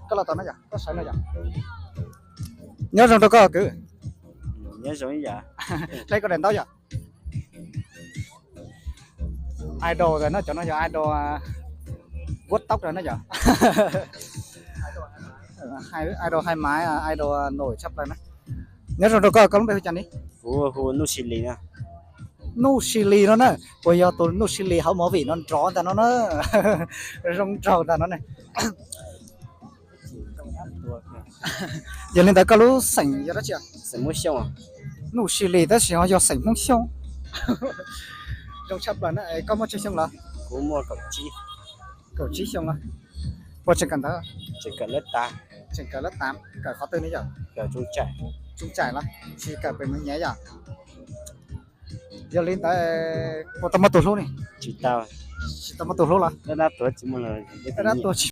Koj los tom no yom, koj sawv no yom. Nyob zoo rau koj kwv. Nyob zoo ib yam. Hle koj daim ntaub yom. Idol ntawm no, cov no yog idol vuab taub no na yom. Idol hai maiv, idol nổi tshaj plaws na. Nyob zoo rau koj, koj lub npe hu cas ni? Kuv hu Nuj Sis Lis no. Nuj Sis Lis no na. Puas yog tus Nuj Sis Lis hauv movie no nrov ntag no na? Zoo nraug ntag no ne. Yog li ntawd koj lub xeem yog dab tsi? Xeem Hmoob Xyooj. Nuj Sis Lis tab sis ho yog xeem Hmoob Xyooj. Zoo tshaj plaws na. Koj muaj tsawg xyoo lawm? Kuv muaj kaum tsib. Kaum tsib xyoo lawm. Puas tseem kawm ntawv? Tseem kawm lab tav. Tseem kawm lab tav, kawm qhov twg ne yom? Tsoo Tsaim los tsis kawm pem Moos Nyev yom? Yog li ntawd puas tau muaj tus hlub ne? Tsis tau. Tsis tau muaj tus hlub los? Dab tuag tsis